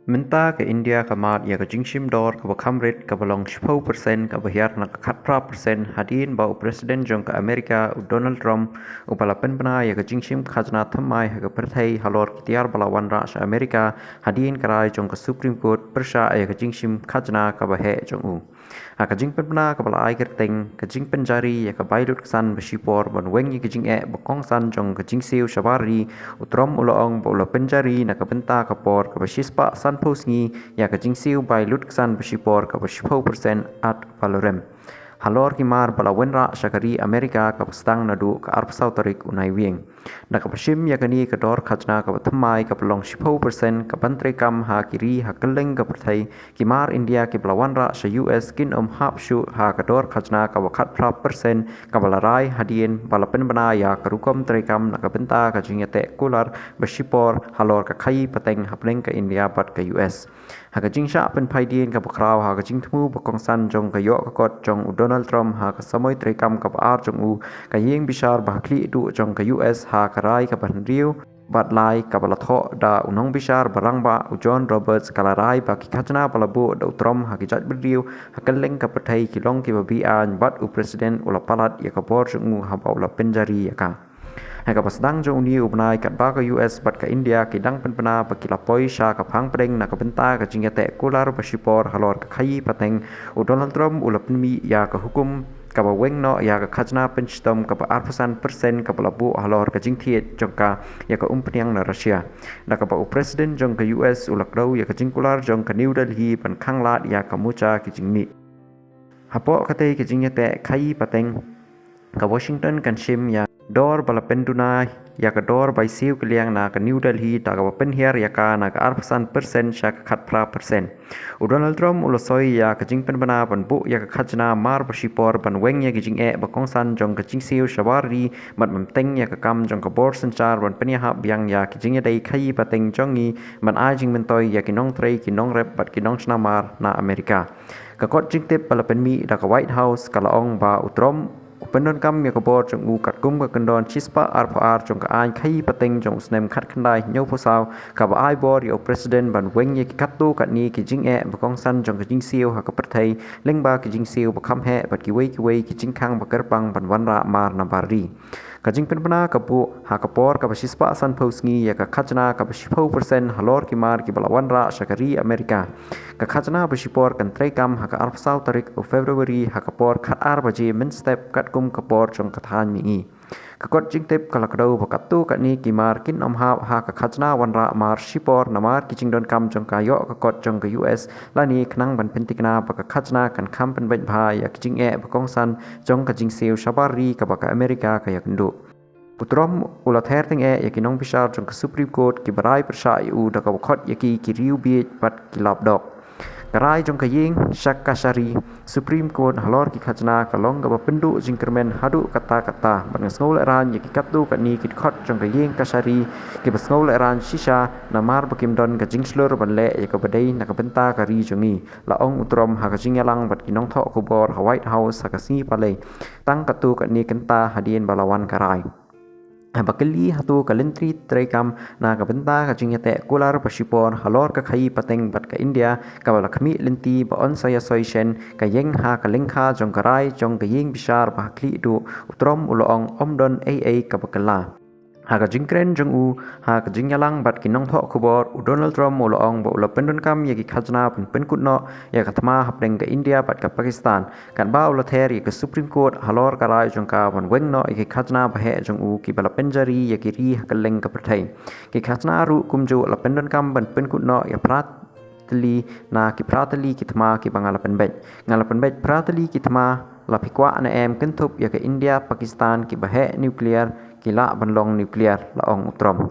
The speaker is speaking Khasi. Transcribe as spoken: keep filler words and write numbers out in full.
Mynta ka India ka mad ïa ka jingshim dor kaba kham rit kaba long shiphew percent kaba hiar na ka khatphra percent hadien ba u President jong ka Amerika u Donald Trump u ba la pynbna ïa ka jingshim khajna thymmai ha ka pyrthei halor ki tiar ba la wanrah sha Amerika hadien ka rai jong ka Supreme Court pyrshah ïa ka jingshim khajna kaba heh jong u. Ha ka jingpynbna kaba la ai kyrteng ka jingpynjari ïa ka bai lutksan ba shipor ban weng ïa ka jingeh ba kongsan jong ka jingsiew shabar ri, u Trump u la ong ba u la pynjari na ka bynta ka por kaba shispah sanphew sngi ïa ka jingsiew bai lutksan ba shipor kaba shiphew percent ad valorem halor ki mar ba la wanrah sha ka ri Amerika kaba sdang naduh ka arphew saw tarik u Naiwieng. Da kaba shim ïa kane ka dor khajna kaba thymmai kaba long shiphew percent kaban treikam ha ki ri ha kylleng ka pyrthei, ki mar India kiba la wanrah sha U S kin ym hap shuh ha ka dor khajna kaba khatphra percent kaba la rai hadien ba la pynbna ïa ka rukom treikam na ka bynta ka jingïateh kular ba shipor halor ka khaïi pateng hapdeng ka India bad ka U S. Ha ka jingshah pynphai dien kaba khraw ha ka jingthmu ba kongsan jong ka ïoh ka kot jong u Donald Trump ha ka samoi treikam kaba ar jong u, ka ïing bishar ba ha khlieh duh jong ka U S ha ka rai kaba hynriew bad lai kaba la thoh da u nongbishar ba rangbah u John Roberts ka la rai ba ki khajna ba la buh da u Trump ha ki jaitbynriew ha kylleng ka pyrthei ki long kiba be-aiñ bad u President u la palat ïa ka bor jong u haba u la pynjari ïa ka. Ha kaba sdang jong une u bnai katba ka U S bad ka India ki dang pynbna ba ki la poi sha ka phang pdeng na ka bynta ka jingïateh kular ba shipor halor ka khaïi pateng, u Donald Trump u la pynmih ïa ka hukum kaba weng noh ïa ka khajna pynshitom kaba arphew san percent kaba la buh halor ka jingthied jong ka ïa ka umphniang na Russia. Da kaba u President jong ka U S u la kdew ïa ka jingkular jong ka New Delhi ban khanglad ïa ka mucha ki jingmih. Hapoh katei ka jingïateh khaïi pateng, ka Washington kan shim ïa dor ba la pynduna ïa ka dor bai siew kylliang na ka New Delhi da kaba pynhiar ïa ka na ka arphew san percent sha ka khatphra percent. U Donald Trump u la soi ïa ka jingpynbna ban buh ïa ka khajna mar ba shipor ban weng ïa ki jingeh ba kongsan jong ka jingsiew shabar ri bad ban bteng ïa ka kam jong ka bor synshar ban pynïahap biang ïa ki jingïadei khaïi pateng jong ngi ban ai jingmyntoi ïa ki nongtrei, ki nongrep bad ki nongshna mar na Amerika. Ka kot jingtip ba la pynmih da ka White House ka la ong ba u Trump u pyndonkam ïa ka bor jong u katkum ka kyndon shispah arphew ar jong ka aiñ khaïi pateng jong u snem khatkhyndai hynñiewphew saw kaba ai bor ïa u President ban weng ïa ki katto katne ki jingeh ba kongsan jong ka jingsiew ha ka pyrthei lyngba ki jingsiew ba kham heh bad kiwei kiwei ki jingkhang ba kyrpang ban wanrah mar na bar ri. Ka jingpynbna ka buh ha ka por kaba shispah sanphew sngi ïa ka khajna kaba shiphew percent halor ki mar kiba la wanrah sha ka ri Amerika. Ka khajna ba shipor kan treikam ha ka arphew saw tarik u February ha ka por khatar baje mynstep katkum ka por jong ka thaiñ mihngi. Ka kot jingtip ka la kdew ba katto katne ki mar kin ym hap ha ka khajna wanrah mar shipor namar ki jingdonkam jong ka ïoh ka kot jong ka U S lane khnang ban pynthikna ba ka khajna kan kham pynbeit bha ïa ki jingeh ba kongsan jong ka jingsiew shabar ri kaba ka Amerika ka ïakynduh. U Trump u la ther tyngeh ïa ki nongbishar jong ka Supreme Court kiba rai pyrshah ïa u da kaba khot ïa ki ki riewbiej bad ki lapdok. Ka rai jong ka ïing sha kashari Supreme Court halor ki khajna ka long kaba pynduh jingkyrmen haduh katta katta bad nga sngewlehraiñ ïa ki katto katne ki dkhot jong ka ïing kashari kiba sngewlehraiñ shisha namar ba kim don ka jingshlur ban leh ïa kaba dei na ka bynta ka ri jong ngi, la ong u Trump ha ka jingïalang bad ki nongthoh khubor ha White House ha ka sngi Palei, tang katto katne kynta hadien ba la wan ka rai. Haba kylli hato ka lynti treikam na ka bynta ka jingïateh kular ba shipor halor ka khaïi pateng bad ka India kaba la khmih lynti ba yn sa ïasoi shen, ka ïeng ha ka lyngkha jong ka rai jong ka ïing bishar ba ha khlieh duh, u Trump u la ong ym don ei ei kaba kylla. Ha ka jingkren jong u ha ka jingïalang bad ki nongthoh khubor, u Donald Trump u la ong ba u la pyndonkam ïa ki khajna ban pynkut noh ïa ka thma hapdeng ka India bad ka Pakistan. Katba u la ther ïa ka Supreme Court halor ka rai jong ka ban weng noh ïa ki khajna ba heh jong u kiba la pynjari ïa ki ri ha kylleng ka pyrthei. Ki khajna ruh kumjuh la pyndonkam ban pynkut noh ïa phra tylli na ki phra tylli ki thma kiba nga la pynbeit. Nga la pynbeit phra tylli ki thma, la phi kwah ne em kynthup ïa ka India Pakistan kiba heh nuclear, ki lah ban long nuclear, la ong u Trump.